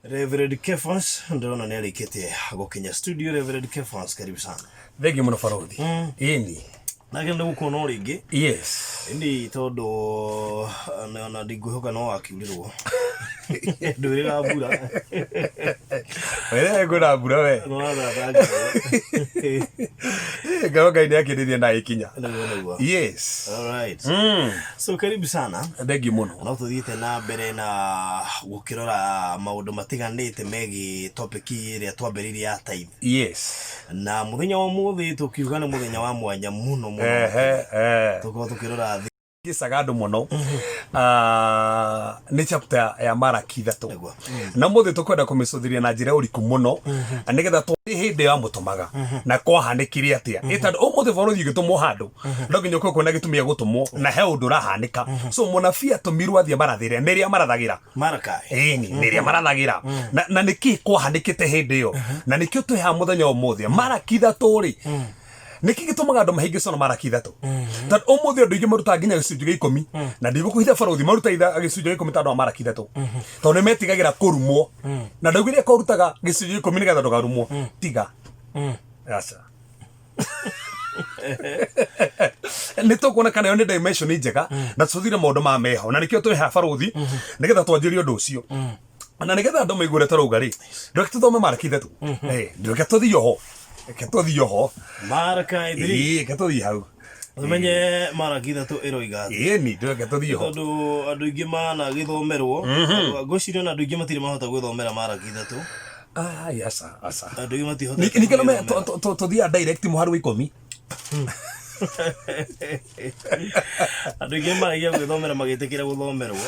Reverend Kefas ndĩrona nĩ arĩkĩtie gũkinya studio. Reverend Kefas, karibu sana. Thengiũ mũno barothi. Ĩni. Nake nĩ gũkuona o rĩngĩ. Ĩndĩ tondũ ona ndingwĩhoka no wakiurĩrwo ndwĩrĩra mbura. Wee ngwĩra mbura we. No wathatangĩrwo. Ngoro Ngai nĩ akĩnĩria na ĩkinya. Nĩguo nĩguo. All right. So karibu sana. Thengiũ mũno. No tũthiĩte na mbere na gũkĩrora maũndũ matiganĩte megiĩ topic ĩrĩa twambĩrĩirie ya tithe. Na mũthenya wa ũmũthĩ tũkiuga nĩ mũthenya wa mwanya mũno mũno. Ehe eh. Tũkorwo tũkĩrora thĩ. Gĩcaga andũ mũno. Ah, nĩ chapter ya Maraki 3. Nĩguo. Na mũthĩ tũkwenda kũmĩcũthĩria na njĩra ya ũriku mũno nĩgetha tũ hĩndĩ ya mũtũmaga na kwahanĩkire atĩa. Ĩ tondũ ũmũthĩ borithi ũgĩtũmwo handũ no nginya ũkorwo kwĩna gĩtũmi gĩa gũtũmwo na he ũndũ ũrahanĩka. So mũnabii atũmirwo athiĩ amarathĩre nĩ rĩa amarathagĩra. Marakai. Ĩni nĩ rĩa marathagĩra. Na nĩkĩ kwahanĩkĩte hĩndĩ ĩyo na nĩkĩo twĩ haha mũthenya wa ũmũthĩ. Maraki 3 rĩ, nĩkĩ gĩtũmaga andũ mahĩngĩcwo na Maraki 3? Tondũ ũmũthĩ andũ aingĩ marutaga nginya gĩcunjĩ gĩa 10 na ndigũkũhitha barothi maruta gĩcunjĩ gĩa 10 tondũ wa Maraki 3, tondũ nĩ metigagĩra kũrumwo. Na ndaugire ko ũrutaga gĩcunjĩ gĩa 10 nĩgetha ndũkarumwo. Tiga. Aca. Nĩ tũkuona kana ĩyo nĩ dimension njega na tũthire maũndũ ma meho na nĩkĩo twĩ haha barothi nĩgetha twanjĩrie ũndũ ũcio na nĩgetha andũ maigue ũrĩa tũrauga rĩ, ndũreke tũthome Maraki 3. Ndũreke tũthiĩ oho, reke tũthiĩ oho. Marakai 3. Ĩĩ, reke tũthiĩ hau. Ũmenye Maraki 3 ĩroiga atĩa. Ĩni, ndũreke tũthiĩ oho. Tondũ andũ aingĩ managĩthomerwo, ngwĩciria ona andũ aingĩ matirĩ mahota gwĩthomera Maraki 3. Ai, aca aca. Andũ aingĩ matihotete Ningĩ no gwĩthomera. tũthiaga direct mũhari wa 10. Andũ aingĩ maragia gwĩthomera magĩtĩkĩra gũthomerwo.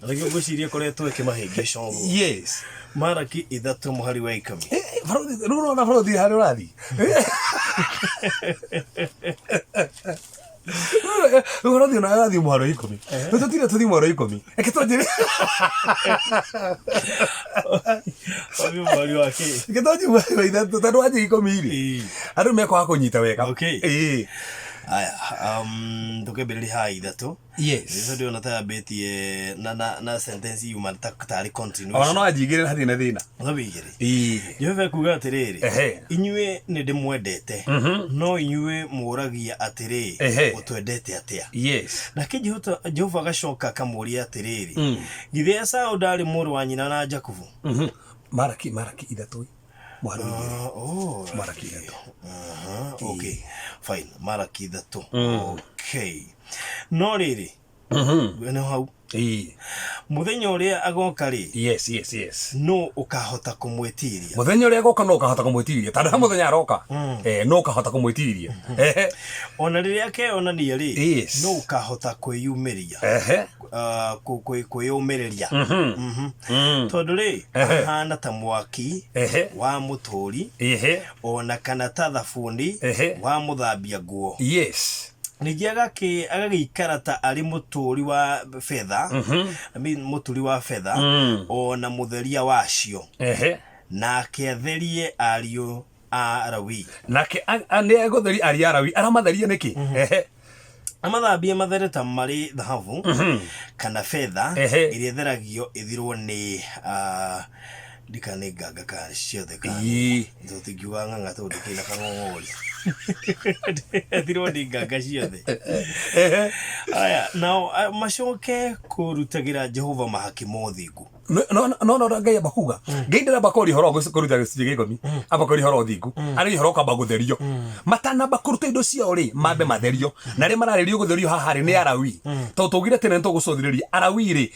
Na nĩkĩo ngwĩciria ĩkoretwo ĩkĩmahĩngĩca ũguo. Maraki 3 mũhari wa 10. Barothi, rĩu ũrona barothi harĩa ũrathiĩ. Rĩu ũrathiĩ ona ũrathiĩ mũhari wa 10. Rĩu tũtire tũthiĩ mũhari wa 10. Reke twanjĩrĩrie. Wambie mũhari wa kĩ? Reke twanjie mũhari wa 3 tondũ wanjia 10 rĩ. Andũ mekwaga kũnyita wega. Aya, tũkĩambĩrĩria haha 3. Nĩcio ndĩrona ta yambĩtie na sentence yuma ta tarĩ continuation. Ona no anjigĩrĩre hatirĩ na thĩna. No wĩigĩre. Ĩĩ. Jehova ekuuga atĩrĩrĩ, inyuĩ nĩ ndĩmwendete, no inyuĩ mũũragia atĩrĩ, ũtwendete atĩa? Nake Jehova agacoka akamũũria atĩrĩrĩ, githĩ Esau ndaarĩ mũrũ wa nyina na Jakubu? Maraki 3 mũhari wa 2. Oh, Maraki 3. Aha, okay. Fine. Maraki 3. Okay. No rĩrĩ, nĩ hau. Mũthenya ũrĩa agoka rĩ, nũ ũkahota kũmwĩtiria? Mũthenya ũrĩa agoka no ũkahota kũmwĩtiria, tondũ he mũthenya aroka. No ũkahota kũmwĩtiria. Ona rĩrĩa akeyonania rĩ, nũ ũkahota kwĩyumĩria? Kwĩyũmĩrĩria. Tondũ rĩ, ahana ta mwaki wa mũtũri, ona kana ta thabuni wa mũthambia nguo. Ningĩ agagĩikara ta arĩ mũtũri wa betha, I mean, mũturi wa betha, o na mũtheria wacio, nake atherie ariũ a Lawi. Nake nĩ egũtheria ariũ a Lawi. Aramatheria nĩkĩ? Amathambie mathere ta marĩ thahabu kana betha ĩrĩa ĩtheragio ĩthirwo nĩ ndika nĩ nganga kana ciothe kana tũtingiuga ng'ang'a tondũ ndĩkĩrĩ na kang'ong'ori. Ĩthirwo nĩ nganga ciothe. Aya, nao macoke kũrutagĩra Jehova mahaki ma ũthingu. No no no no Ngai amba kuga Ngai ndaramba kũria ũhoro wa kũruta gĩcunjĩ gĩa 10, amba kũria ũhoro wa ũthingu, arĩria ũhoro kwamba gũtherio. Matanamba kũruta indo ciao rĩ, mambe matherio. Na arĩa mararĩrio gũtherio haha rĩ nĩ Alawi, tondũ twaugire tene nĩ tũgũcũthĩrĩria Alawi rĩ,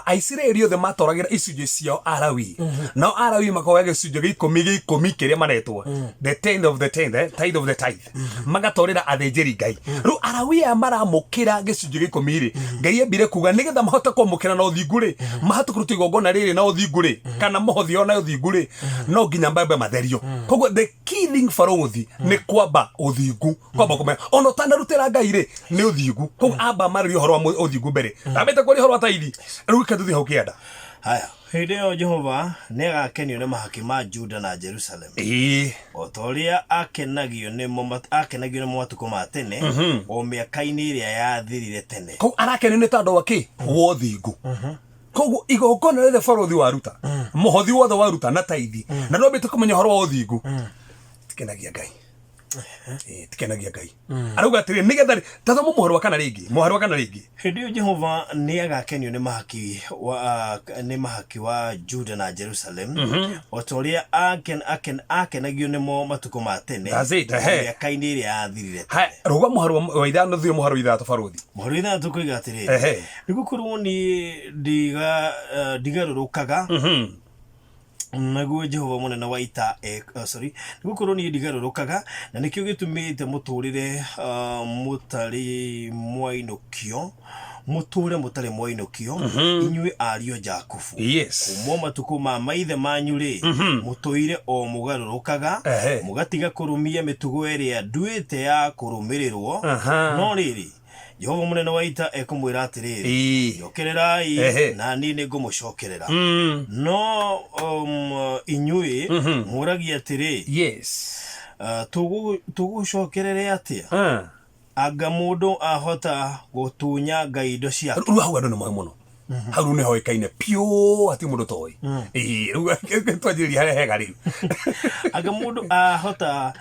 Aisiraeli othe matwaragĩra icunjĩ ciao Alawi, nao Alawi makoya gĩcunjĩ gĩa 10 gĩa 10 kĩrĩa manetwo the tenth of the tenth, tithe of the tithe, magatwarĩra athĩnjĩri Ngai. Rĩu Alawi aya maramũkĩra gĩcunjĩ gĩa 10 rĩ, Ngai ambire kuga nĩgetha mahote kwamũkĩra na ũthingu rĩ, mahote kũruta igongona rĩrĩ na ũthingu rĩ, kana mũhothi o na ũthingu rĩ, no nginya mambe matherio. Koguo the key thing barũthi nĩ kwamba ũthingu, kwamba kũmenya ona ũtanarutĩra Ngai rĩ nĩ ũthingu. Koguo amba marĩrie ũhoro wa ũthingu mbere, ndambĩte kwaria ũhoro wa taithi, rĩu reke tũthiĩ hau kĩanda. Haya, hĩndĩ ĩyo Jehova nĩagakenio nĩ mahaki ma Juda na Jerusalemu, o ta ũrĩa akenagio nĩmo akenagio nĩmo matukũ ma tene, o mĩaka-inĩ ĩrĩa yathirire tene. Kũu arakenio nĩ tondũ wa kĩ? Wa ũthingu. Koguo igongona rĩothe barũthi waruta, mũhothi wothe waruta na taithi, na ndwambĩte kũmenya ũhoro wa ũthingu, tikenagia Ngai. Tikenagia Ngai. Arauga atĩrĩ, nĩgetha tathoma mũhari wa kana rĩngĩ, mũhari wa kana rĩngĩ. Hĩndĩ ĩyo Jehova nĩ agakenio nĩ mahaki wa, nĩ mahaki wa Juda na Jerusalem, o ta ũrĩa akenagio nĩmo matukũ ma tene. That's it, ehe. Mĩaka-inĩ ĩrĩa yathirire. Haya, ruga mũhari wa 5 thiĩ mũhari wa 6, barũthi. Mũhari wa 6 koiga atĩrĩrĩ, nĩ gũkorwo niĩ ndigarũrũkaga, naguo Jehova mũnene wa ita, sorry, nĩ gũkorwo niĩ ndigarũrũkaga, na nĩkĩo gĩtũmĩte mũtũrĩre mũtarĩ mwainũkio, mũtũre mũtarĩ mwainũkio, inyuĩ ariũ a Jakubu. Kuma o matukũ ma maithe manyu-rĩ, mũtũire o mũgarũrũkaga, mũgatiga kũrũmia mĩtugo ĩrĩa nduĩte ya kũrũmĩrĩrwo. No rĩrĩ, Jehova mũnene wa ita ekũmwĩra atĩrĩrĩ, njokererai, na niĩ nĩngũmũcokerera. No inyuĩ mũũragia atĩrĩ, Tũgũcokerere atĩa? Anga mũndũ ahota gũtunya Ngai indo ciake? Rĩu hau andũ nĩ moĩ mũno, hau rĩu nĩ hoĩkaine piũ, hatirĩ mũndũ ũtoĩ. Ĩĩ, rĩu twanjĩrĩria harĩa hega rĩu. Anga mũndũ ahota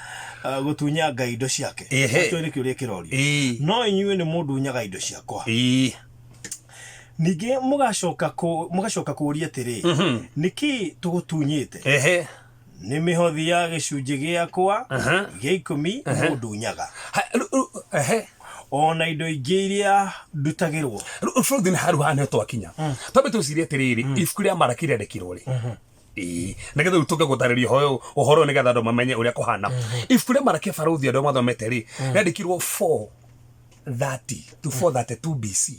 gũtunya Ngai indo ciake? Kĩu nĩ kĩũria kĩrorio. No inyuĩ nĩ mũndunyaga indo ciakwa. Ningĩ mũgacoka kũũria atĩrĩ, Nĩ kĩĩ tũgũtunyĩte? Nĩ mĩhothi ya gĩcunjĩ gĩakwa gĩa 10 mũndunyaga, o na indo ingĩ iria ndutagĩrwo. Rĩu nĩ haru haha nĩho twakinya. Twambe twĩcirie atĩrĩrĩ, ibuku rĩa Maraki rĩandĩkirwo rĩ? Ĩĩ, nĩgetha rĩu tũke gũtarĩria ũhoro ũyũ nĩgetha andũ mamenye ũrĩa kũhana. Ibuku rĩa Maraki, barũthi, andũ mathomete rĩ, rĩandĩkirwo 430 to 432 BC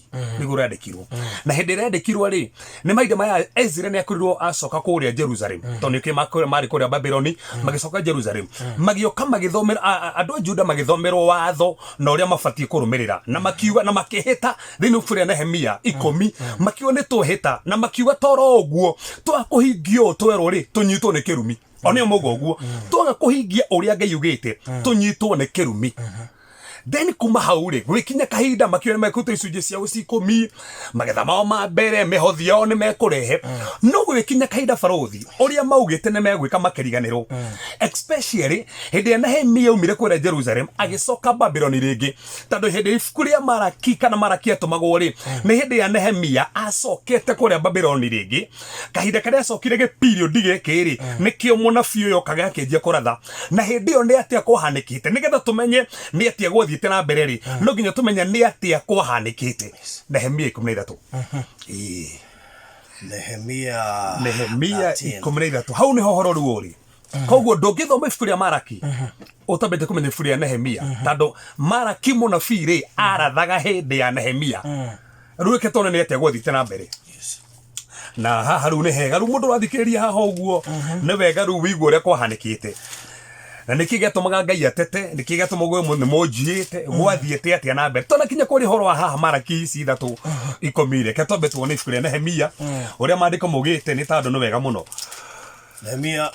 nĩguo rĩandĩkirwo. Na hĩndĩ ĩrĩa rĩandĩkirwo rĩ, nĩ mahinda maya Ezra nĩ akorirwo acoka kũrĩa Jerusalem, tondũ nĩkĩo marĩ kũrĩa Babyloni, magĩcoka Jerusalem, magĩũka magĩthomera andũ a Juda, magĩthomerwo watho na ũrĩa mabatiĩ kũrũmĩrĩra, na makiuga na makĩhĩta thĩinĩ wa ibuku rĩa Nehemia 10, makiuga nĩ twehĩta, na makiuga toro ũguo twaga kũhingia ũũ twerwo rĩ, tũnyitwo nĩ kĩrumi. O nĩo mauga ũguo, twaga kũhingia ũrĩa Ngai ugĩte, tũnyitwo nĩ kĩrumi. Then kuma hau rĩ, gwĩkinya kahinda makiuga nĩ mekũruta icunjĩ ciao ci 10, magetha mao ma mbere, mĩhothi yao nĩ mekũrehe. No gwĩkinya kahinda, barũthi, ũrĩa maugĩte nĩ megwĩka makĩriganĩrwo, especially hĩndĩ ĩrĩa Nehemia aumire kũrĩa Jerusalem agĩcoka Babyloni rĩngĩ, tondũ hĩndĩ ibuku rĩa Maraki kana Maraki atũmagwo rĩ, nĩ hĩndĩ ya Nehemia acokete kũrĩa Babyloni rĩngĩ. Kahinda karĩa acokire gĩ period gĩkĩ rĩ, nĩkĩo mũnabii ũyũ okaga akĩanjia kũratha. Na hĩndĩ ĩyo nĩ atĩa kwahanĩkĩte? Nĩgetha tũmenye nĩ atĩa gwathiĩte na mbere rĩ, no nginya tũmenye nĩ atĩa kwahanĩkĩte. Nehemia 13. Ĩĩ. Nehemia Nehemia 13. 13, hau nĩho ũhoro rĩu ũrĩ. Koguo ndũngĩthoma ibuku rĩa Maraki ũtambĩte kũmenya ibuku rĩa Nehemia, tondũ Maraki mũnabii rĩ, arathaga hĩndĩ ya Nehemia. Rĩu reke tuone nĩ atĩa gwathiĩte na mbere. Na haha rĩu nĩ hega, rĩu mũndũ ũrathikĩrĩria haha ũguo nĩ wega rĩu wĩigue ũrĩa kwahanĩkĩte na nĩkĩ gĩatũmaga Ngai atete, nĩkĩ gĩatũmaga nĩ mũnjiĩte, gwathiĩte atĩa na mbere tũnakinya kũrĩ ũhoro wa haha Maraki ici 3:10. Reke twambe tuone ibuku rĩa Nehemia ũrĩa maandĩko maugĩte, nĩ tondũ nĩ wega mũno. Nehemia,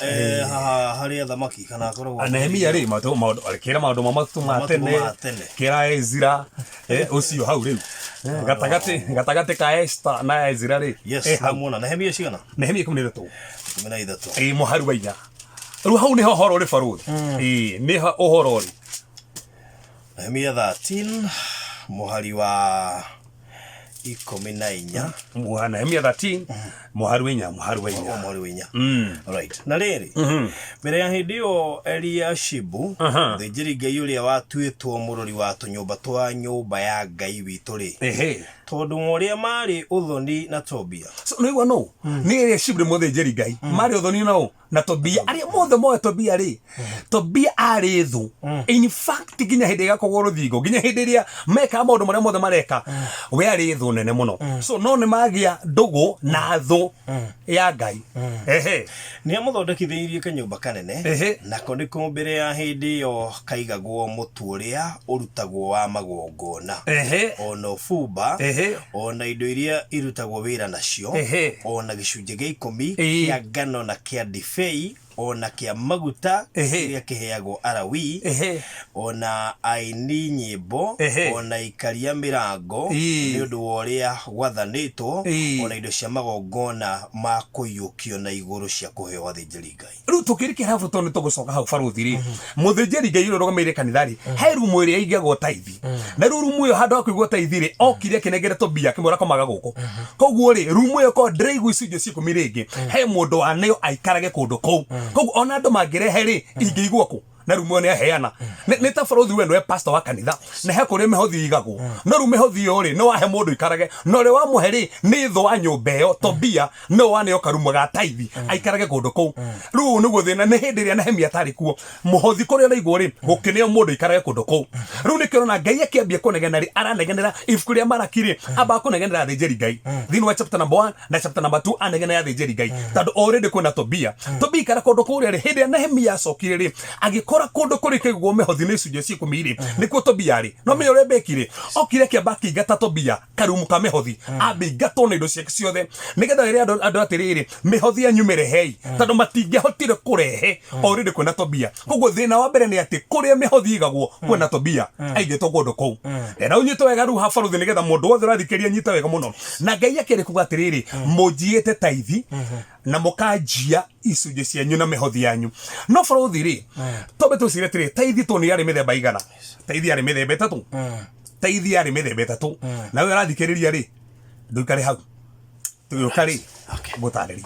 haha harĩ athamaki kana akoragwo Nehemia rĩ, maũndũ kĩra maũndũ ma matukũ ma Matukũ tene, ma tene. Kĩra Ezra, ũcio hau rĩu gatagatĩ ka Esther na Ezra rĩ. Yes. Hau. Namuona. Nehemia cigana? Nehemia 13. 13. Ĩ, mũhari wa 4. Rĩu hau nĩho ũhoro ũrĩ, barũthi. Ĩ, nĩho ũhoro ũrĩ. Nehemia 13 mũhari wa 14. Nehemia 13 mũhari wa 4, mũhari wa 4. O mũhari wa 4. Right. Na rĩrĩ, mbere ya hĩndĩ ĩyo Eliashibu, mũthĩnjĩri Ngai ũrĩa watuĩtwo mũrori wa tũnyũmba twa nyũmba ya Ngai witũ rĩ, tondũ wa ũrĩa maarĩ ũthoni na Tobia. So nĩ no nĩ Eliashibu nĩ mũthĩnjĩri Ngai, marĩ ũthoni nao na Tobia, arĩa mothe moe Tobia rĩ, Tobia arĩ thũ. In fact, nginya hĩndĩ ĩgakogwo rũthingo, nginya hĩndĩ ĩrĩa mekaga maũndũ marĩa mothe mareka, we arĩ thũ nene mũno. So no nĩ magĩa ndũgũ na thũ ya Ngai. Nĩ amũthondekithĩirie kanyũmba kanene, nako nĩko mbere ya hĩndĩ ĩyo kaigagwo mũtu ũrĩa ũrutagwo wa magongona, o na ũbumba. Ona indo iria irutagwo wĩra nacio, ona gĩcunjĩ gĩa ikũmi kĩa ngano na kĩa ndibei ona kĩa maguta kĩrĩa kĩheagwo Alawii, ona aini nyĩmbo, ona aikaria mĩrango, nĩ ũndũ wa ũrĩa gwathanĩtwo, ona indo cia magongona ma kũiyũkio na igũrũ cia kũheo athĩnjĩri-Ngai. Rĩu tũkĩrĩkia hau tondũ nĩtũgũcoka hau barũthi rĩ, mũthĩnjĩri Ngai ũrĩa ũrũgamĩrĩire kanitha rĩ, he rumu ĩrĩa ĩigagwo taithi, na rĩu rumu ĩyo handũ ha kũigwo taithi rĩ, okire akĩnengera Tobia akĩmwĩra komaga gũkũ. Koguo rĩ, rumu ĩyo korwo ndĩraigwo icunjĩ cia ikũmi rĩngĩ, he mũndũ waneo aikarage kũndũ kũu. Koguo ona andũ mangĩrehe rĩ, ingĩigwo kũ? Na rĩu mwene aheana. Nĩ ta barũthi we nĩwe pastor wa kanitha, na he kũrĩa mĩhothi ĩigagwo, no rĩu mĩhothi ĩyo rĩ, nĩ wahe mũndũ aikarage, na ũrĩa wamũhe rĩ, nĩ thũ wa nyũmba ĩyo, Tobia nĩwe waneo karumu ga taithi aikarage kũndũ kũu. Rĩu ũyũ nĩguo thĩna. Nĩ hĩndĩ ĩrĩa Nehemia atarĩ kuo, mũhothi kũrĩa ũraigwo rĩ, gũkĩneo mũndũ aikarage kũndũ kũu. Rĩu nĩkĩo ũrona Ngai akĩambia kũnegena rĩ, aranegenera ibuku rĩa Malaki rĩ, ambaga kũnegenera athĩnjĩri Ngai thĩinĩ wa chapter number 1 na chapter number 2, anegenera athĩnjĩri Ngai tondũ already kwĩna Tobia. Tobia ikara kũndũ kũrĩa rĩ, hĩndĩ ĩrĩa Nehemia acokire rĩ, agĩkora kũndũ kũrĩa kũigagwo mĩhothi nĩ icunjĩ cia ikũmi rĩ, nĩkuo Tobia arĩ. No menya ũrĩa bekire, okire akĩamba akĩingata Tobia karumu ka mĩhothi, ambe ingatwo na indo ciake ciothe, nĩgetha ĩre andũ atĩrĩrĩ, mĩhothi yanyu mĩrehei, tondũ matingĩahotire kũrehe already kwĩna Tobia. Koguo thĩna wa mbere nĩ atĩ kũrĩa mĩhothi ĩigagwo kwĩna Tobia aigĩtwo kũndũ kũu. Na ũnyite wega rĩu ha barũthi, nĩgetha mũndũ wothe ũrathikĩrĩria nyite wega mũno. Na Ngai akĩrĩ kuga atĩrĩrĩ, mũnjiĩte taithi na mũkanjia icunjĩ cianyu na mĩhothi yanyu. No barũthi rĩ, twambe twĩcirie atĩrĩ, taithi tondũ nĩ yarĩ mĩthemba igana, taithi yarĩ mĩthemba ĩtatũ, taithi yarĩ mĩthemba ĩtatũ. Na we ũrathikĩrĩria rĩ, ndũikare hau, tũgĩũka rĩ ngũtarĩria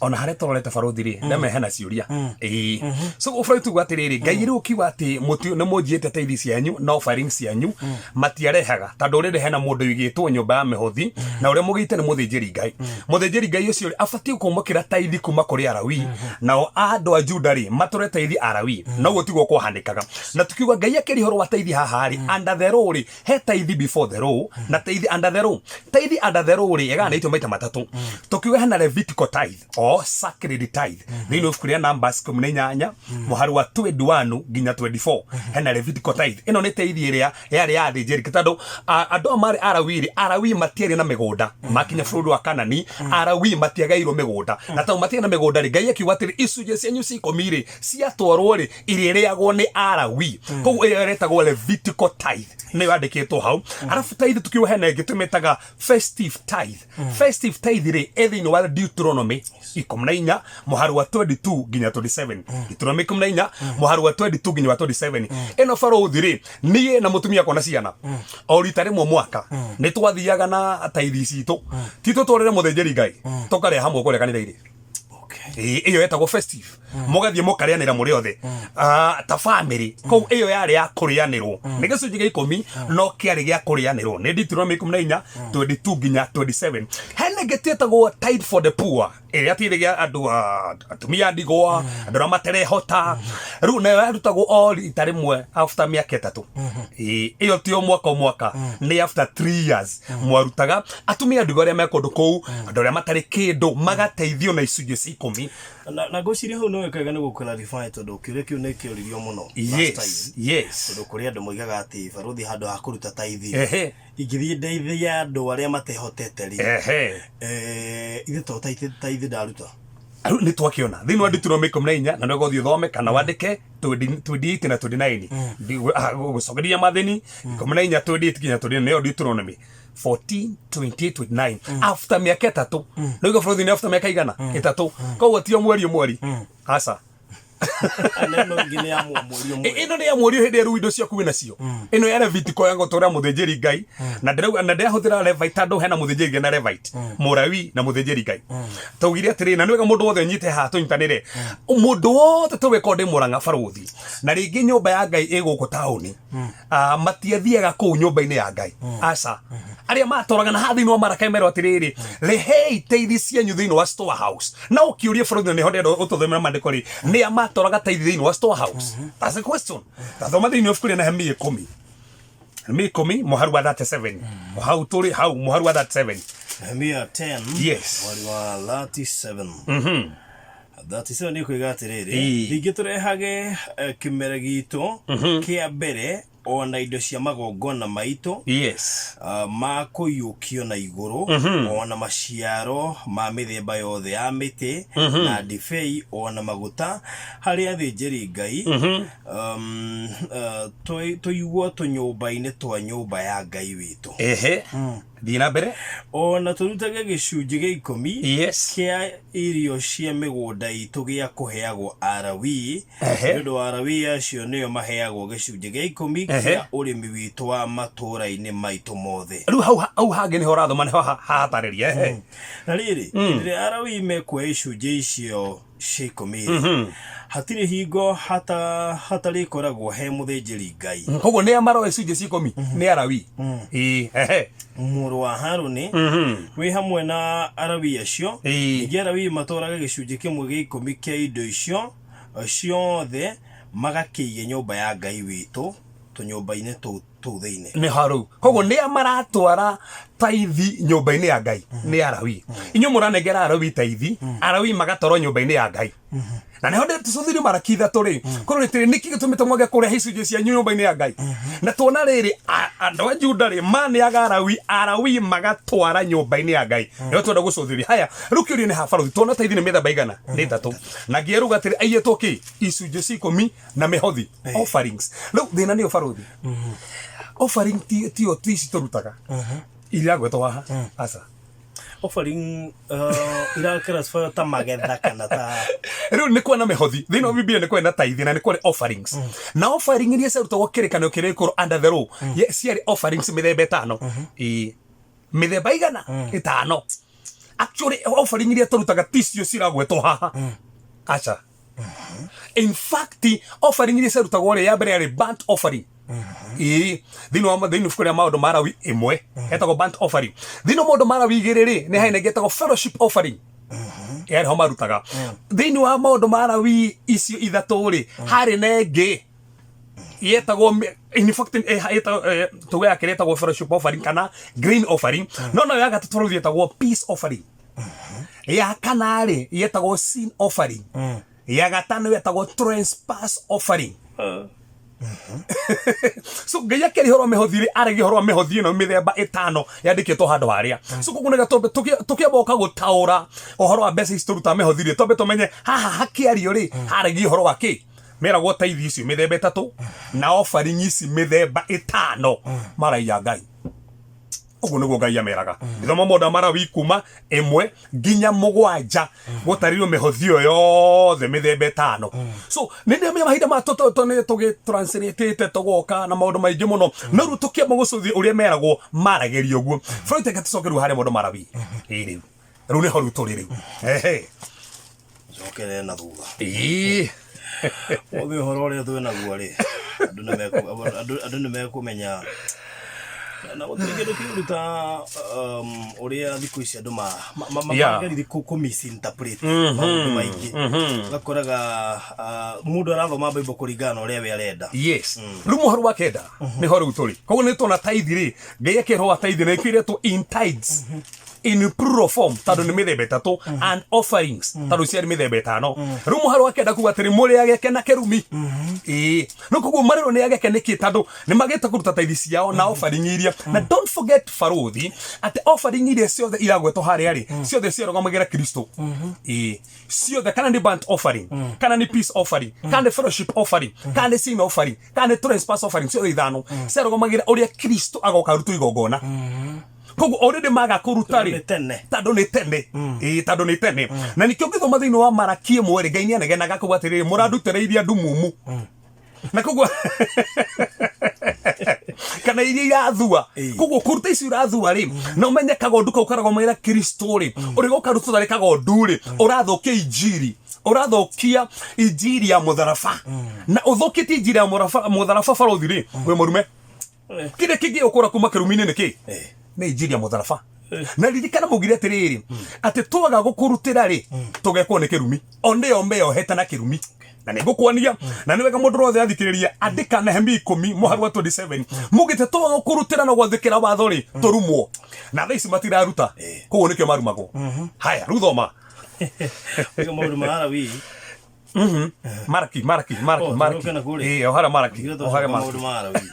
ona harĩa tũrorete barũthi rĩ, ndame hena ciũria. Ĩĩ, so ũbũrũri tuga atĩrĩrĩ, Ngai rĩu ũkiuga atĩ nĩ mũnjiĩte taithi cianyu na offering cianyu matiarehaga, tondũ already hena mũndũ ũigĩtwo nyũmba ya mĩhothi, na ũrĩa mũgĩte nĩ mũthĩnjĩri Ngai. Mũthĩnjĩri Ngai ũcio rĩ, abatiĩ kwamũkĩra taithi kuma kũrĩ Alawii, nao andũ a Juda rĩ, matũre taithi Alawii. Noguo tiguo kwahanĩkaga. Na tukiuga Ngai akĩria ũhoro wa taithi haha rĩ, under the law rĩ, he taithi before the law na taithi under the law. Taithi under the law rĩ, ĩgayanĩtio maita matatũ. Tukiuga hena Levitical tithe or sacred tithe thĩinĩ wa ibuku rĩa Numbers 18 mũhari wa 21 nginya 24, hena Levitical tithe. Ĩno nĩ taithi ĩrĩa yarĩ ya athĩnjĩri, tondũ andũ aya marĩ Alawii rĩ, Alawii matiarĩ na mĩgũnda. Makinya bũrũri wa Kanani, Alawii matiagairwo mĩgũnda, na tondũ matiarĩ na mĩgũnda rĩ, Ngai akiuga atĩrĩ, icunjĩ cianyu cia ikũmi rĩ, ciatwarwo rĩ, irĩrĩagwo nĩ Alawii. Koguo ĩyo ĩretagwo Levitical tithe, nĩyo yandĩkĩtwo hau. Arabu tithe tukiuga hena ĩngĩ tũmĩtaga festive tithe. Festive tithe rĩ, ĩ thĩinĩ wa Deuteronomy 14 mũhari wa 22 nginya 27. Deuteronomy 14 mũhari wa 22 nginya wa 27. Ĩno barũthi rĩ, niĩ na mũtumia akwa na ciana, o rita rĩmwe mwaka nĩ twathiaga na taithi citũ, ti tũtwarĩre mũthĩnjĩri Ngai, tũkarĩa hamwe kũrĩa kanitha-inĩ. Ĩyo yetagwo festive, mũgathiĩ mũkarĩanĩra mũrĩ othe ta family. Koguo ĩyo yarĩ ya kũrĩanĩrwo, nĩ gĩcunjĩ gĩa ikũmi no kĩarĩ gĩa kũrĩanĩrwo, nĩ Deuteronomy 14 22 nginya 27. Hena ĩngĩ twĩtagwo tithe for the poor, ĩrĩa tigä andũ atumia a ndigwa, andũ arĩa materehota. Rĩu nayo yarutagwo o rita rĩmwe after mĩaka 3. Ĩĩ, ĩyo ti o mwaka o mwaka, nĩ after 3 years mwarutaga atumia a ndigwa arĩa me kũndũ kũu, andũ arĩa matarĩ kĩndũ magateithio na icunjĩ cia ikũmi. Na ngwĩciria hau no wĩkega nĩ gũ-clarify, tondũ kĩũria kĩu nĩ kĩoririo mũno last time. Tondũ kũrĩ andũ moigaga atĩ barũthi handũ ha kũruta taithi, ingĩthiĩ ndeithie andũ arĩa matehotete rĩ, ithe to taithi ndaruta. Rĩu nĩ twakĩona thĩinĩ wa Deuteronomy 14, na nĩguo ũthiĩ ũthome kana wandĩke 28 na 29. Gũcokeria mathĩni 14 28 nginya 29, nĩyo Deuteronomy 14 28 29, after mĩaka 3. Nĩguo bũrũri nĩ after mĩaka igana 3, koguo ti o mweri o mweri, aca. Na ĩno ĩngĩ nĩ ya mweri ũmwe. Ĩno nĩ ya mweri hĩndĩ ĩrĩa rĩu indo ciaku wĩnacio. Ĩno ya Levitiko ya gũtũra mũthĩnjĩri Ngai, na ndĩrauga na ndĩrahũthĩra Levite tondũ hena mũthĩnjĩri Ngai na Levite, Mũlawi na mũthĩnjĩri Ngai. Taugire atĩrĩ, na nĩ wega mũndũ wothe ũnyite haha, tũnyitanĩre mũndũ wothe tũgĩkorwo ndĩ Mũrang'a barũthi, na rĩngĩ nyũmba ya Ngai ĩ gũkũ taũni, matiathiaga kũu nyũmba-inĩ ya Ngai, aca. Arĩa matũraga na haha thĩinĩ wa Maraka merwo atĩrĩrĩ, rehei teithi cianyu thĩinĩ wa storehouse. Na ũkĩũria bũrũri, na nĩho ndĩrenda ũtũthomere maandĩko rĩ, nĩ a matũraga teithi thĩinĩ wa storehouse? That's the question. Tathoma thĩinĩ wa ibuku rĩa Nehemia 10, Nehemia 10 mũhari wa 37. O hau tũrĩ hau mũhari wa 37. Nehemia 10 mweri wa 37. 37 nĩ kuiga atĩrĩrĩ, ningĩ tũrehage kĩmere gitũ kĩa mbere O na indo cia magongona maitũ ma kũiyũkio na igũrũ, o na maciaro ma mĩthemba yothe ya mĩtĩ, na ndibei, o na maguta harĩ athĩnjĩri Ngai, tũigwo tũnyũmba-inĩ twa nyũmba ya Ngai witũ. Ehe, thiĩ na mbere. O na tũrutage gĩcunjĩ gĩa ikũmi kĩa irio cia mĩgũnda itũ gĩa kũheagwo Alawii, nĩ ũndũ wa Alawii acio nĩo maheagwo gĩcunjĩ gĩa ikũmi kĩa ũrĩmi witũ wa matũũra-inĩ maitũ mothe. Rĩu hau hangĩ nĩho ũrathoma, nĩho hahatarĩria, ehe. Na rĩrĩ, hĩndĩ ĩrĩa Alawii mekuoya icunjĩ icio cia ikũmi-rĩ, hatirĩ hingo hatarĩkoragwo he mũthĩnjĩri Ngai. Koguo nĩ a maroya icunjĩ cia ikũmi? Nĩ Alawii. Ĩĩ, ehe. Mũrũ wa Haruni wĩ hamwe na Alawii acio. Ningĩ Alawii matwarage gĩcunjĩ kĩmwe gĩa ikũmi kĩa indo icio ciothe magakĩige nyũmba ya Ngai witũ tũnyũmba-inĩ tũu tũu thĩinĩ. Nĩ ho rĩu. Koguo nĩ a maratwara taithi nyũmba-inĩ ya Ngai? Nĩ Alawii. Inyuĩ mũranengera Alawii taithi, Alawii magatwarwo nyũmba-inĩ ya Ngai. Na nĩho ndĩtũcũthĩrio Maraki 3 rĩ, korwo rĩtĩrĩ nĩkĩ gĩtũmĩte mwage kũrehe icunjĩ cianyu nyũmba-inĩ ya Ngai? Na tuona rĩrĩ, andũ a Juda rĩ, maneaga Alawii, Alawii magatwara nyũmba-inĩ ya Ngai. Nĩho twenda gũcũthĩria. Haya, rĩu kĩũria nĩ ha barũthi, tuona taithi nĩ mĩthemba igana? Nĩ ĩtatũ. Na ngĩeruga atĩrĩ, aiyĩtwo kĩ? Icunjĩ cia ikũmi na mĩhothi, offerings. Rĩu thĩna nĩ ũbarũthi, offering tiyo ti ici tũrutaga iria gwetwo haha, aca. Offering irakĩra ta magetha kana ta Rĩu nĩ kuona mĩhothi thĩinĩ wa Biblia, nĩ kwena taithi na nĩ kwarĩ offerings, na offering iria ciarutagwo kĩrĩkanĩro kĩrĩa gĩkũrũ under the law, ciarĩ offerings mĩthemba ĩtano. Ĩĩ, mĩthemba igana ĩtano. Actually, offering iria tũrutaga ticio ciragwetwo haha, aca. In fact, offering iria ciarutagwo rĩ, ya mbere yarĩ burnt offering. Ĩĩ, thĩinĩ wa ibuku rĩa Maũndũ ma Lawi 1 etagwo burnt offering. Thĩinĩ wa Maũndũ ma Lawi 2 rĩ, nĩ harĩ na ĩngĩ ĩtagwo fellowship offering, yarĩ ho marutaga. Thĩinĩ wa Maũndũ ma Lawi icio 3 rĩ, harĩ na ĩngĩ yetagwo in fact, tuge ya kerĩ yetagwo fellowship offering kana grain offering, no nayo ya gatatũ rĩu yetagwo peace offering, ya kana rĩ yetagwo sin offering, ya gatano yetagwo trespass offering. So Ngai akĩaria ũhoro wa mĩhothi rĩ, aragia ũhoro wa mĩhothi ĩno mĩthemba ĩtano yandĩkĩtwo handũ harĩa. So koguo nĩgetha tũkĩamba ũka gũtaũra ũhoro wa mbeca ici tũrutaga mĩhothi rĩ, twambe tũmenye haha hakĩario rĩ, haragia ũhoro wa kĩ. Meragwo taithi icio mĩthemba ĩtatũ na offering ici mĩthemba ĩtano maraiya Ngai. Ũguo nĩguo Ngai ameraga. Gĩthoma Maũndũ ma Lawi kuma 1 nginya 7, gũtarĩrio mĩhothi ĩyo yothe mĩthemba ĩtano. So nĩ ndĩramenya mahinda ma nĩ tũgĩtranslate tũgoka na maũndũ maingĩ mũno, no rĩu tũkĩamba gũcũthia ũrĩa meragwo maragĩria ũguo. Freud, reke tũcoke rĩu harĩa Maũndũ ma Lawi. Ĩĩ, rĩu nĩho rĩu tũrĩ rĩu. Ehe. Cokere na thutha. Ũmũthĩ ũhoro ũrĩa twĩ naguo rĩ, andũ nĩ mekũmenya na gũtirĩ kĩndũ kĩũru ta ũrĩa thikũ ici andũ mageria kũ misinterpret maũndũ maingĩ. Ũgakoraga mũndũ arathoma Bible kũringana na ũrĩa we arenda. Yes, rĩu mũharu wa 9 nĩho rĩu tũrĩ. Koguo nĩ tuona taithi rĩ, Ngai akĩrwo wa taithi na ĩkĩretwo in tithes in plural form tondũ nĩ mĩthemba ĩtatũ, and offerings tondũ ciarĩ mĩthemba ĩtano. Rĩu mũharo wa 9 kuga atĩrĩ, mũrĩ ageke na kĩrumi. Ĩĩ, no koguo marĩrwo nĩ ageke nĩkĩ? Tondũ nĩ magĩte kũruta taithi ciao na offering iria. Na don't forget, barũthi, atĩ offering iria ciothe iragwetwo harĩa rĩ, ciothe ciarũgamagĩra Kristo. Ĩĩ, ciothe, kana nĩ burnt offering, kana nĩ peace offering, kana nĩ fellowship offering, kana nĩ sin offering, kana nĩ trespass offering, ciothe ithano ciarũgamagĩra ũrĩa Kristo agoka arutwo igongona. Koguo already maga kũruta rĩ, Nĩ tene. Tondũ nĩ tene. Ĩĩ, tondũ nĩ tene. Na nĩkĩo ũngĩthoma thĩinĩ wa Maraki 1 rĩ, Ngai nĩ anegenaga kuga atĩrĩrĩ, mũrandutĩrĩirie andũ mumu na koguo kana iria irathua. Koguo kũruta icio irathua rĩ, na ũmenye kagondu kau karũgamagĩra Kristo rĩ, ũrĩ goka rutwo tarĩ kagondu rĩ, ũrathũkia injiri, ũrathũkia injiri ya mũtharaba. Na ũthũkĩtie injiri ya mũtharaba, barũthi rĩ, wĩ mũrume. Kĩrĩa kĩngĩũkũra kuma kĩrumi-inĩ nĩ kĩ? Nĩ injiri ya mũtharaba. Na ririkana maugire atĩrĩrĩ, atĩ twaga gũkũrutĩra rĩ, tũgekwo nĩ kĩrumi. O nĩo meyohete na kĩrumi. Na nĩ ngũkuonia, na nĩ wega mũndũ wothe athikĩrĩria, andĩka Nehemia 10 mũhari wa 27. Mugĩte twaga gũkũrutĩra na gwathĩkĩra watho rĩ, tũrumwo. Na thaa ici matiraruta, koguo nĩkĩo marumagwo. Haya, rĩu thoma. Ũguo Maũndũ ma Alawii. Maraki, Maraki, Maraki, Oh, Maraki. tũrũke na kũrĩa. Ĩĩ, o harĩa Maraki, Ndigire o harĩa twacoka Maraki. maũndũ ma Alawii.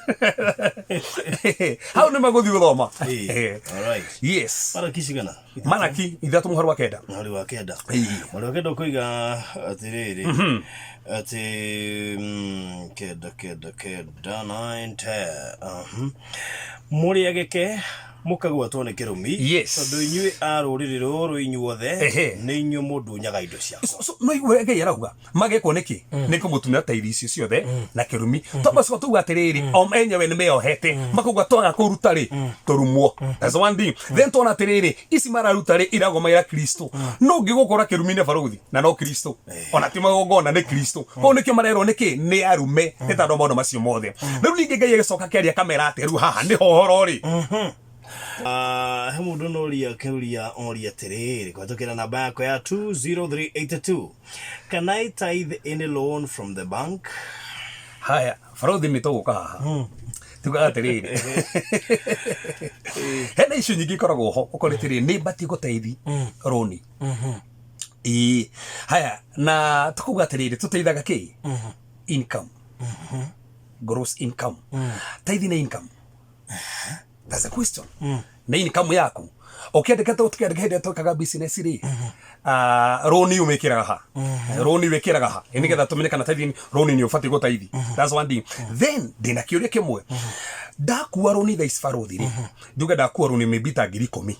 Hau nĩ magũthiĩ gũthoma. Ĩĩ, alright. Yes. Maraki cigana? Maraki 3 mũhari wa 9. Mũhari wa 9. Ĩĩ. Mũhari wa 9 ũkoiga atĩrĩrĩ, atĩ 9 9 9 9 10. Mũrĩ ageke mũkagwatwo nĩ kĩrumi. Yes. Tondũ inyuĩ a rũrĩrĩ rũrũ inyuothe nĩ inyuĩ mũndunyaga indo ciakwa. So, no igue Ngai arauga magekwo nĩkĩ nĩ kũmũtunya taithi icio ciothe na kĩrumi tondũ tuga atĩrĩrĩ o enyewe nĩ meyohete makauga twaga kũruta rĩ tũrumwo. That's one thing. Then tuona atĩrĩrĩ ici mararuta rĩ iragomaira Kristo, no ũngĩgũkora kĩrumi nĩ baruthi na no Kristo, ona ti magongona nĩ Kristo. Koguo nĩkĩo marerwo nĩkĩ nĩ arume nĩ tondũ wa maũndũ macio mothe. Rĩu ningĩ Ngai agĩcoka akĩaria kamera atĩ rĩu haha nĩho ũhoro rĩ. He mũndũ noria kĩũria oria atĩrĩrĩ kũhetũkĩra namba yakwa ya 20382, "Can I tithe any loan from the bank?" Haya barothi, nĩ tũgũka haha tugaga atĩrĩrĩ, hena icio nyingĩ ikoragwo ho ũkorwo atĩrĩrĩ nĩ mbatiĩ gũteithi rũni. Ĩĩ, haya, na tũkauga atĩrĩrĩ tũteithaga kĩ income, gross income. Tithe nĩ income? That's a question. Nĩ income yaku ũkĩandĩka, tũkĩandĩka hĩndĩ ĩrĩa twekaga business rĩ, rũni ũmĩkĩraga ha, rũni wĩkĩraga ha nĩgetha tũmenye kana tithe rũni nĩ ũbatiĩ gũtaithi. That's one thing. Then ndĩna kĩũria kĩmwe. Ndakua rũni thaa ici barũthi rĩ, njuge ndakua rũni maybe ta 10,000,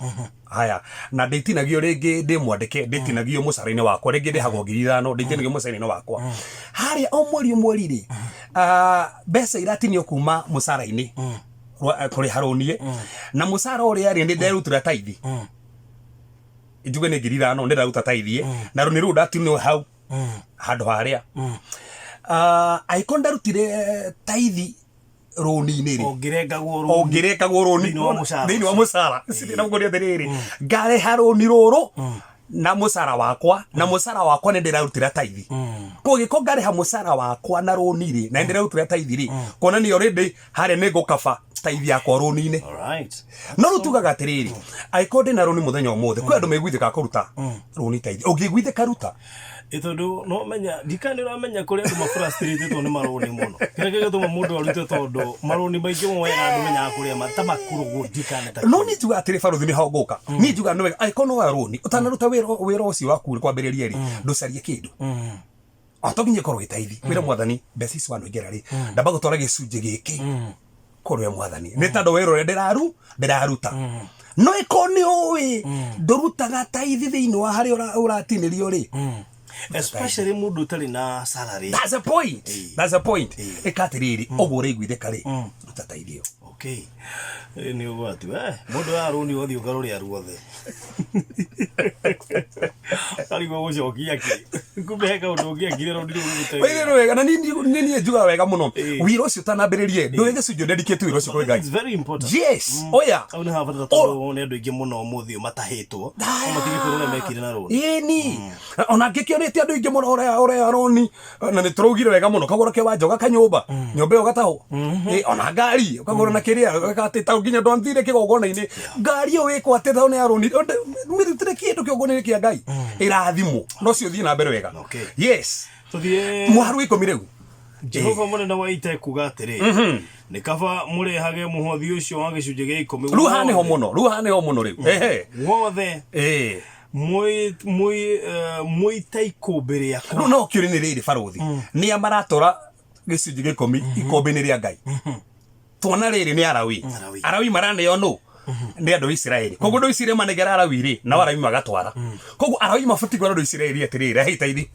haya, na ndĩtinagio rĩngĩ ndĩ mwandĩke, ndĩtinagio mũcara-inĩ wakwa, rĩngĩ ndĩhagwo 5,000, ndĩtinagio mũcara-inĩ wakwa harĩa o mweri o mweri rĩ, mbeca iratinio kuma mũcara-inĩ kũrĩha rũni, na mũcara ũrĩa rĩ nĩ nderutĩra tithe, njuge nĩ 5,000 nĩ ndaruta tithe, na rũni rũu ndatinio hau handũ harĩa. Angĩkorwo ndarutire tithe rũni-inĩ rĩ, ũngĩrengagwo rũni ũngĩrekagwo rũni Thĩinĩ wa mũcara. Thĩinĩ wa mũcara. Ndĩramũkũria atĩrĩrĩ, ngarĩha rũni rũrũ na mũcara wakwa, na mũcara wakwa nĩ ndĩrarutĩra tithe. Koguo gĩko ngarĩha mũcara wakwa na rũni rĩ, na nĩ ndĩrarutĩra tithe rĩ, kuonania already harĩa nĩ ngũkaba tithe yakwa rũni-inĩ. No rĩu tugaga atĩrĩrĩ, angĩkorwo ndĩna rũni mũthenya ũmũthĩ, kwĩ andũ maiguithĩkaga kũruta rũni tithe. Ũngĩiguithĩka, ruta. Ĩ tondũ no menya ndikana nĩ ũramenya kũrĩ andũ mafrustratetwo nĩ marũni mũno, kĩrĩa gĩgĩtũma mũndũ arute, tondũ marũni maingĩ moyaga andũ menyaga kũrĩa ta makũrũgwo ndikane ta No niĩ njugaga atĩrĩ barũthi, nĩ ho ngũka, niĩ njugaga nĩ wega angĩkorwo no woya rũni ũtanaruta wĩra, wĩra ũcio waku kwambĩrĩria rĩ, ndũcarie kĩndũ o to nginya ĩkorwo gĩtaithi wĩra. Mwathani, mbeca ici wanũingĩra rĩ, ndamba gũtwara gĩcunjĩ gĩkĩ kũrĩ we Mwathani, nĩ tondũ wĩra ũrĩa ndĩraruta. No ĩkorwo nĩ ũĩ ndũrutaga tithe thĩinĩ wa harĩa ũratinĩrio rĩ, especially mũndũ ũtarĩ na salary. That's a point. That's a point. Ĩka atĩrĩrĩ, ũguo ũraiguithĩka rĩ, ruta tithe ĩyo. Okay. Nĩ ũgwati we mũndũ wa rũni ũthiĩ ũkarũrĩa ruothe arigwo gũcokia kĩ, kumbe he kaũndũ ũngĩekire rũni rũu rũgũteithia. Wĩra wega na niĩ nĩ njugaga wega mũno, wĩra ũcio ũtanambĩrĩrie ndũe gĩcunjĩ dedicate wĩra ũcio kũrĩ Ngai. It's very important. Yes, oya. Hau nĩ ha bata tondũ nĩ andũ aingĩ mũno ũmũthĩ ũyũ matahĩtwo no matige kwĩrwo ũrĩa mekire na rũni. Ĩni ona ngĩkĩonete andũ aingĩ mũno ũrĩa roni, na nĩ tũraugire wega mũno, kagũra kĩwanja ũgaka nyũmba, nyũmba ĩyo ũgatahwo. Ona ngari ũkagũra na kĩrĩa atĩ ta nginya ndwanthire kĩgongona-inĩ, ngari ĩyo wĩkwo atĩ tondũ nĩ ya roni, mĩrutĩre kĩndũ kĩgongona-inĩ kĩa Ngai, ĩrathimwo no cio thiĩ na mbere wega. Yes. Tũthiĩ Mũharu wa 10 rĩu. Jehova mũnene wa ita ekuga atĩrĩ, nĩ kaba mũrehage mũhothi ũcio wa gĩcunjĩ gĩa 10 Rĩu haha nĩho mũno, rĩu haha nĩho mũno rĩu, ehe. Wothe mũite ikũmbĩ rĩakwa. Rĩu no kĩũria nĩ rĩrĩ barũthi, nĩa maratwara gĩcunjĩ gĩa 10 ikũmbĩ-inĩ rĩa Ngai? Tuona rĩrĩ nĩ Arawi. Arawi. Arawi maraneo nũ? Nĩ andũ a Isiraeli. Koguo andũ a Isiraeli manengera Arawi rĩ, nao Arawi magatwara. Koguo Arawi mabatiĩ kwĩra andũ a Isiraeli atĩrĩrĩ, rehei tithe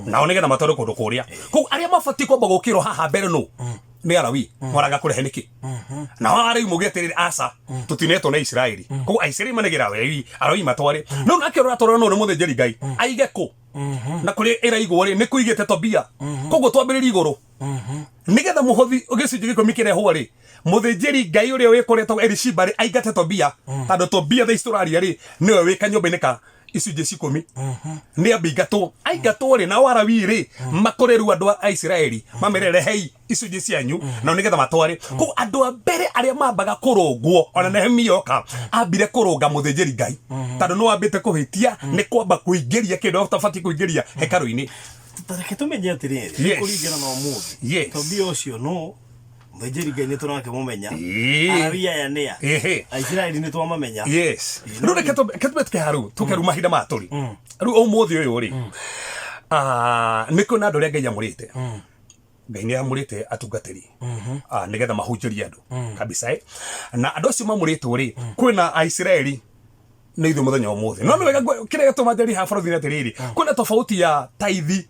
nao nĩgetha matware kũndũ kũrĩa. Koguo arĩa mabatiĩ kwamba gũkĩrwo haha mbere nũ? Nĩ Arawi. Mwaraga kũrehe nĩkĩ? Nao Arawi muge atĩrĩrĩ, aca, tũtinetwo nĩ Isiraeli. Koguo Aisiraeli manegera Arawi, Arawi matware. No nake ũrĩa ũratwara no nĩ mũthĩnjĩri Ngai aige kũ? Na kũrĩa ĩraigwo rĩ, nĩ kũigĩte Tobia. Koguo twambĩrĩrie igũrũ nĩgetha mũhothi gĩcunjĩ gĩa 10 kĩrehwo rĩ, mũthĩnjĩri Ngai ũrĩa wĩkoretwo Elishiba rĩ, aingate Tobia, tondũ Tobia thaa ici tũraria rĩ, nĩwe wĩ kanyũmba-inĩ ka icunjĩ cia 10. Nĩ ambe aingatwo. Aingatwo rĩ, nao Arawi rĩ, makore rĩu andũ a Isiraeli mamere, rehei icunjĩ cianyu, nao nĩgetha matware. Koguo andũ a mbere arĩa mambaga kũrũngwo, ona Nehemia oka ambire kũrũnga mũthĩnjĩri Ngai, tondũ nĩ wambĩte kũhĩtia nĩ kwamba kũingĩria kĩndũ ũtabatiĩ kũingĩria hekarũ-inĩ. Ta reke tũmenye atĩrĩrĩ, Yes. kũringana na ũmũthĩ, Yes. Tobia ũcio no mũthĩnjĩri Ngai nĩ tũrakĩmũmenya, Ĩĩ. Alawii aya nĩa, Ehe. Aisiraeli nĩ twamamenya. Yes. Ĩĩ, Rĩu reke tũbe tuke haru tuke rĩu mahinda maya tũrĩ rĩu ũmũthĩ ũyũ rĩ, nĩ kwĩna andũ arĩa Ngai amũrĩte. Ngai nĩ amũrĩte atungatĩri nĩgetha mahunjĩrie andũ kabisa, eh. Na andũ acio mamũrĩtwo rĩ, kwĩna Aisiraeli nĩ ithuĩ mũthenya ũmũthĩ. No nĩ wega kĩrĩa gĩtũma njeri haha bũrũri-inĩ atĩrĩrĩ, kwĩna tofauti ya taithi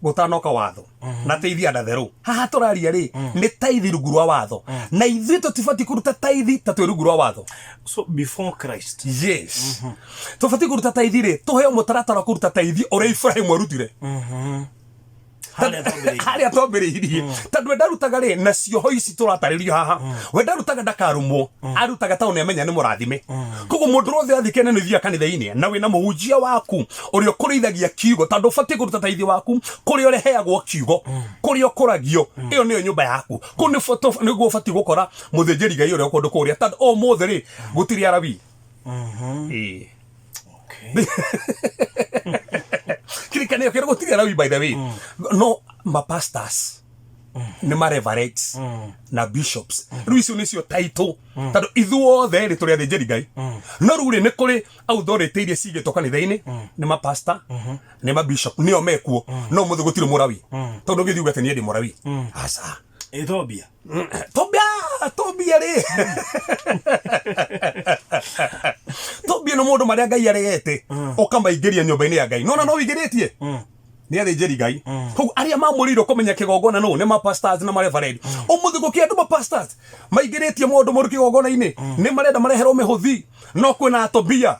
gũtanoka watho na taithi ya ndatherũ. Haha tũraria rĩ, nĩ taithi rungu rwa watho, na ithuĩ tũtibatiĩ kũruta taithi ta twĩ rungu rwa watho. So before Christ. Yes, tũbatiĩ kũruta taithi rĩ, tũheo mũtaratara wa kũruta taithi ũrĩa Ibrahimu arutire. Harĩa twambĩrĩirie. Harĩa twambĩrĩirie, tondũ we ndarutaga rĩ, na cioho ici tũratarĩrio haha, we ndarutaga ndakarumwo, arutaga tondũ nĩamenya nĩ mũrathime. Koguo mũndũ wothe athikene nĩ thiaga kanitha-inĩ na wĩna mũhunjia waku ũrĩa ũkũrĩithagia kiugo, tondũ ũbatiĩ kũruta taithi waku kũrĩa ũreheagwo kiugo, kũrĩa ũkũragio, ĩyo nĩyo nyũmba yaku. Kũu nĩguo ũbatiĩ gũkora mũthĩnjĩri Ngai ũrĩa kũndũ kũrĩa, tondũ ũmũthĩ rĩ, gũtirĩ Arawii. Ĩĩ. Kirikanio kĩrĩa gũtirĩ Alawi, by the way, no mapastors nĩ ma reverends na bishops. Rĩu icio nĩcio title, tondũ ithuothe rĩ tũrĩ athĩnjĩri Ngai, no rĩu rĩ, nĩ kũrĩ authority iria cigĩtwo kanitha-inĩ, nĩ mapastor, nĩ mabishop, nĩo mekuo. No mũthĩ gũtirĩ mũrawi, tondũ ũngĩthiĩ uge atĩ niĩ ndĩ mũrawi, aca. Ethiopia. Tobia, Tobia rĩ, Tobia nĩ mũndũ marĩa Ngai aregete ũkamaingĩria nyũmba-inĩ ya Ngai. Nona no wĩingĩrĩtie nĩ athĩnjĩri Ngai. Koguo arĩa mamũrĩirwo kũmenya kĩgongona nũ nĩ mapastors na mareverend. Ũmũthĩ gũkĩ andũ mapastors maingĩrĩtie maũndũ moru kĩgongona-inĩ, nĩ marenda mareherwo mĩhũthi, no kwĩna Tobia,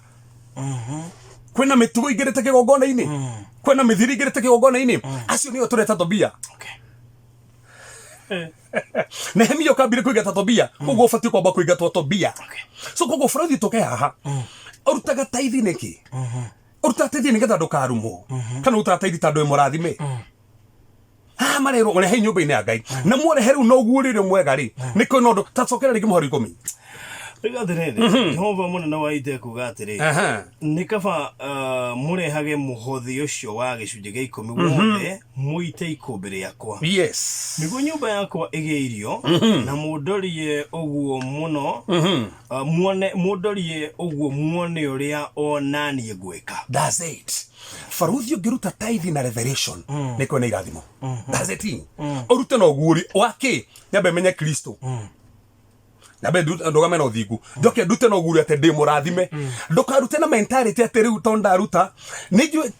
kwĩna mĩtugo ingĩrĩte kĩgongona-inĩ, kwĩna mĩthiri ingĩrĩte kĩgongona-inĩ. Acio nĩo tũreta Tobia. Nehemia ũkambire kũingata Tobia, koguo ũbatiĩ kwamba kũingatwo Tobia. So koguo bũrũri tũke haha, ũrutaga taithi nĩkĩ? Ũrutaga taithi nĩgetha ndũkarumwo, kana ũrutaga taithi tondũ wĩ mũrathime? Haha marerwo ũrehe nyũmba-inĩ ya Ngai, na mwarehe rĩu na ũguo rĩrĩ mwega rĩ, nĩ kwĩna ũndũ tacokera rĩngĩ mũhari 10. Rĩu atĩrĩrĩ, Jehova mũnene wa ita ekuga atĩrĩ, nĩ kaba mũrehage mũhothi ũcio wa gĩcunjĩ gĩa 10 wothe mũite ikũmbĩ rĩakwa, nĩguo nyũmba yakwa ĩgĩe irio, na mũndorie ũguo mũno, muone, mũndorie ũguo muone ũrĩa o naniĩ ngwĩka. That's it. Baruthi, ũngĩruta taithi na revelation, nĩ kwĩna irathimo. That's it. Ũrute na ũguũri wa kĩ? Nyambe menye Kristo, nyambe ndũgame na ũthingu, njoke ndute na ũguũri atĩ ndĩ mũrathime. Ndũkarute na mentality atĩ rĩu tondũ ndaruta nĩ njũĩ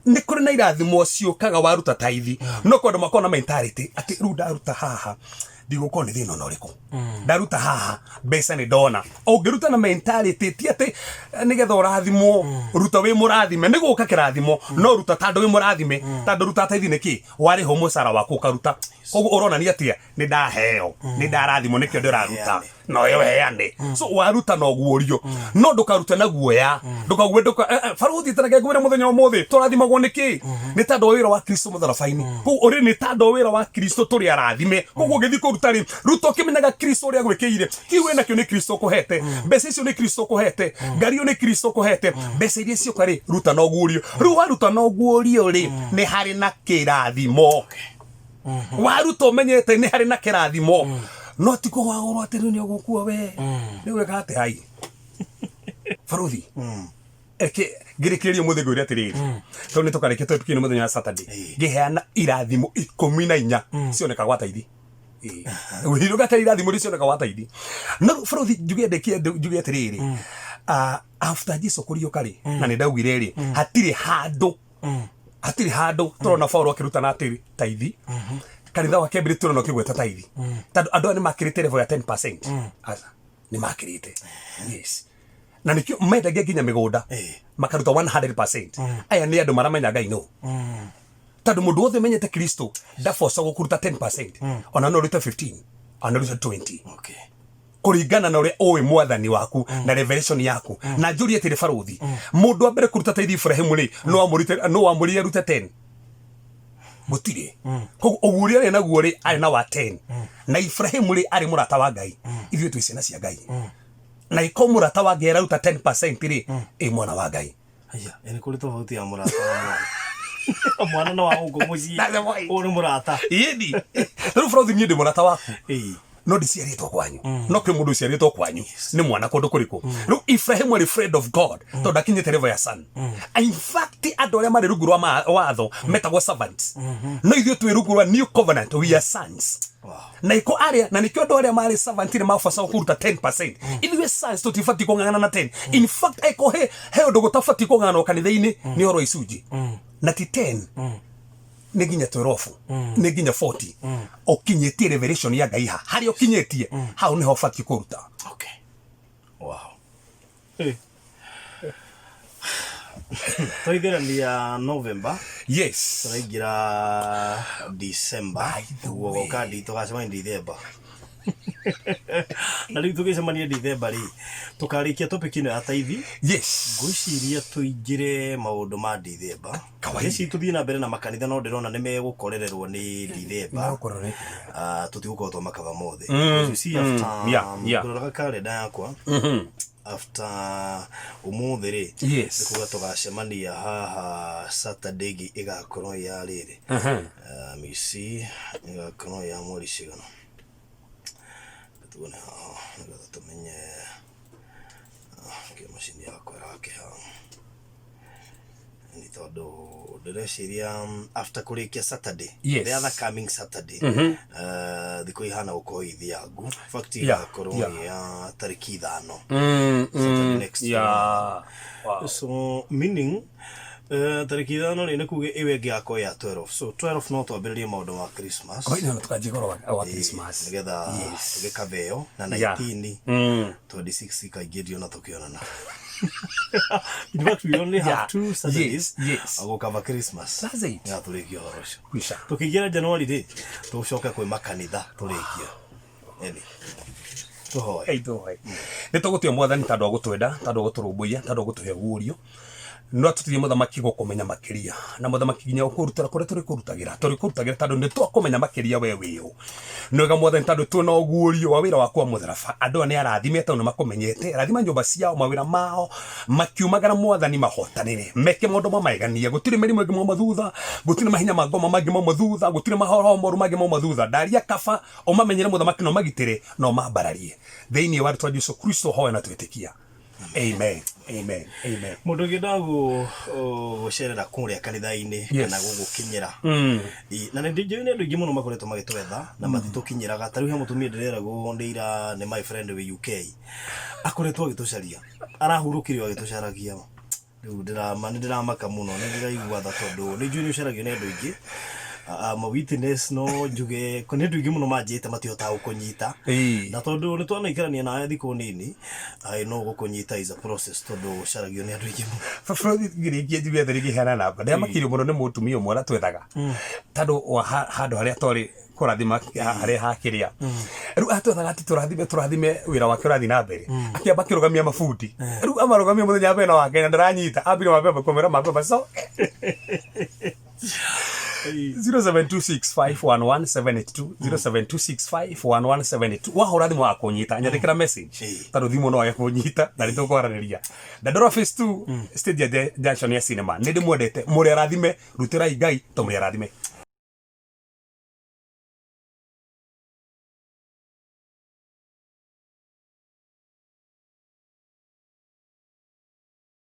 nĩ kũrĩ na irathimo ciũkaga waruta taithi, no kwĩ andũ makoragwo na mentality atĩ rĩu ndaruta haha ndigũkorwo nĩ thĩna ona ũrĩkũ, ndaruta haha mbeca nĩ ndona. Ũngĩruta na mentality ti atĩ nĩgetha ũrathimwo, ruta wĩ mũrathime, nĩ gũka kĩrathimo, no ruta tondũ wĩ mũrathime. Tondũ ruta taithi nĩkĩ? Warĩhwo mũcara waku ũkaruta, koguo ũronania atĩa? Nĩ ndaheo, nĩ ndarathimwo, nĩkĩo ndĩraruta. No ĩyo heane. So waruta na ũguũrio, no ndũkarute na guoya, ndũkague ndũka baruthi. Tareke ngwĩre mũthenya ũmũthĩ tũrathimagwo nĩkĩ? Nĩ tondũ wa wĩra wa Kristo mũtharaba-inĩ. Koguo ũrĩ nĩ tondũ wa wĩra wa Kristo tũrĩ arathime. Koguo ũgĩthiĩ kũruta rĩ, ruta ũkĩmenyaga Kristo ũrĩa gwĩkĩire. Kĩu wĩna kĩo nĩ Kristo ũkũhete, mbeca icio nĩ Kristo ũkũhete, ngari ĩyo nĩ Kristo ũkũhete. Mbeca iria cioka rĩ, ruta na ũguũrio. Rĩu waruta na ũguũrio rĩ, nĩ harĩ na kĩrathimo. Waruta ũmenyete nĩ harĩ na kĩrathimo, no ti kũhagũrwo atĩ rĩu nĩ ũgũkua we rĩu weka atĩ ai baruthi. Reke ngĩrĩkĩrĩria ũmũthĩ ngwĩre atĩrĩrĩ, tondũ nĩ tũkarĩkia topic ĩno mũthenya wa Saturday, ngĩheana irathimo 14 cioneka gwa taithi. Wĩrũgate irathimo iria cioneka gwa taithi. No baruthi, njuge ndĩkie, njuge atĩrĩrĩ, after Jesu kũriũka rĩ, na nĩ ndaugire rĩ, hatirĩ handũ tũrona Paulo akĩrutana atĩ taithi. Kanitha wa kĩambĩrĩria tũrona ũkĩgweta taithi, tondũ andũ aya nĩ makĩrĩte level ya 10%. Aca, nĩ makĩrĩte, yes, na nĩkĩo mendagia nginya mĩgũnda makaruta 100%. Aya nĩ andũ maramenya Ngai no tondũ mũndũ wothe ũmenyete Kristo ndabocagwo kũruta 10%, ona no ũrute 15, ona ũrute 20, kũringana na ũrĩa ũĩ mwathani waku na revelation yaku. Na njũrie atĩrĩ baruthi, mũndũ wa mbere kũruta taithi Ibrahimu rĩ, no wamũrire arute 10? Gũtirĩ. Koguo ũguo ũrĩa arĩ naguo rĩ, arĩ na wa 10. Na Ibrahimu rĩ, arĩ mũrata wa Ngai. Ithuĩ twĩ ciana cia Ngai, na iko mũrata wa Ngai araruta 10% rĩ, ĩ mwana wa Ngai. Aya, nĩ kũrĩ tofauti ya mũrata na mwana. Mwana no wa gũkũ mũciĩ. That's the point. Ũyũ nĩ mũrata. Ĩni rĩu bro niĩ ndĩ mũrata waku. No ndiciarĩtwo kwanyu, no kwĩ mũndũ ũciarĩtwo kwanyu nĩ mwana kũndũ kũrĩkũ. Rĩu Ibrahim arĩ friend of God tondũ akinyĩte level ya son. In fact, andũ arĩa marĩ rungu rwa watho metagwo servants, no ithuĩ twĩ rungu rwa new covenant, we are sons. Na iko arĩa na nĩkĩo andũ arĩa marĩ servant nĩ mabacaga kũruta 10%. Ithuĩ sons tũtibatiĩ kũng'ang'ana na 10. In fact, aiko he ũndũ gũtabatiĩ kũng'ang'anwo kanitha-inĩ nĩ ũhoro wa icunjĩ, na ti 10, nĩ nginya 12, nĩ nginya 40. Ũkinyĩtie revelation ya Ngai ha harĩa ũkinyĩtie, hau nĩho ũbatiĩ kũruta. Okay. Wow. Hey. Twaithĩrania November. Tũraingĩra December. By the Ũguo way. goka ndi tũgacemania December. Na rĩu tũgĩcemania December rĩ, tũkarĩkia topic ĩno ya taithi. Ngwĩciria tũingĩre maũndũ ma December. Kawaida. Ngwĩciria tũthiĩ na mbere na makanitha, no ndĩrona nĩ megũkorererwo nĩ December. Megũkorwo nĩ Ah, tũtigũkorwo twamakaba mothe. You see, after ngũroraga kalenda yakwa, after ũmũthĩ rĩ, nĩ kuga tũgacemania haha Saturday ĩngĩ ĩgakorwo ya rĩrĩ. Let me see, ĩgakorwo ya mweri cigana? Tuone haha nĩgetha tũmenye. Ah, kĩ macini yakwa ĩrakĩha nĩ tondũ ndĩreciria after kũrĩkia Saturday, the other coming Saturday, thikũ ihana gũkorwo ithiangu. In fact, igakorwo ya tarĩki 5, Saturday next. So meaning tarĩki 5 rĩ, nĩ kuga ĩyo ĩngĩ yakorwo ya 12, so 12 no twambĩrĩrie maũndũ ma Christmas. Kawaida na tukanjia ũhoro wa Christmas. Nĩgetha tũgĩkava ĩyo na 19 26 kaingĩ ndiona tũkĩonana. In fact, we only have two Saturdays gũkava Christmas. That's it. Ya tũrĩkie ũhoro ũcio. Kwisha. Tũkĩingĩra January rĩ, tũcoke kwĩ makanitha tũrĩkie. Eni tũhoe. Hey, tũhoe. Nĩ tũgũtĩa Mwathani tondũ wa gũtwenda, tondũ wa gũtũrũmbũiya, tondũ wa gũtũhe guũrio. No atũteithie, Mũthamaki, gũkũmenya makĩria, na Mũthamaki nginya gũkũrutĩra kũrĩa tũrĩkũrutagĩra, tũrĩkũrutagĩra tondũ nĩ twakũmenya makĩria we wĩũ. Nĩ wega, Mwathani, tondũ twĩna ũguũrio wa wĩra waku wa mũtharaba. Andũ aya nĩ arathime tondũ nĩ makũmenyete. Rathima nyũmba ciao, mawĩra mao, makiumagara, Mwathani, mahotanĩre, meke maũndũ ma magegania. Gũtirĩ mĩrimũ ĩngĩ mauma thutha, gũtirĩ mahinya ma ngoma mangĩ mauma thutha, gũtirĩ mahoro moru mangĩ mauma thutha. Ndaria kaba ũmamenyere, Mũthamaki, na ũmagitĩre na ũmambararie thĩinĩ wa rĩtwa Jesu Kristo hoya na twĩtĩkia. Amen, amen, amen. Mũndũ ũngĩenda gũcerera kũrĩa kanitha-inĩ kana gũgũkinyĩra? Na nĩ njũĩ nĩ andũ aingĩ mũno makoretwo magĩtwetha na matitũkinyĩraga. Ta rĩu he mũtumia ndĩreragwo nĩ ira, nĩ my friend wĩ UK, akoretwo agĩtũcaria, arahurũkire o agĩtũcaragia. Rĩu nĩ ndĩramaka mũno, nĩ ndĩraigua tha tondũ nĩ njũĩ nĩ ũcaragio nĩ andũ aingĩ. I'm a witness, no njuge nĩ andũ aingĩ mũno manjĩte matihotaga gũkũnyita. Na tondũ nĩ twanaikarania nawe thikũ nini, I know gũkũnyita is a process tondũ ũcaragio nĩ andũ aingĩ mũno. Baba, ngĩrĩkia njuge atĩrĩ, ngĩheana namba, ndĩamakirio mũno nĩ mũtumia ũmwe aratwethaga tondũ wa handũ harĩa twarĩ kũrathima harĩa hakĩrĩa. Rĩu atwethaga atĩ tũrathime, tũrathime wĩra wake ũrathiĩ na mbere. Akĩamba akĩrũgamia mabundi, rĩu amarũgamia mũthenya wa mbere na wa kerĩ na ndaranyita, ambire mambe kũmera mambe macoke. 0726511782, 0726511782. Wahũra thimũ wa kũnyita, nyandĩkĩra message tondũ thimũ no age kũnyita na nĩ tũkwaranĩria. Dandora Phase 2, stage ya junction ya cinema. Nĩ ndĩmwendete, mũrĩ arathime. Rutĩrai Ngai to mũrĩ arathime.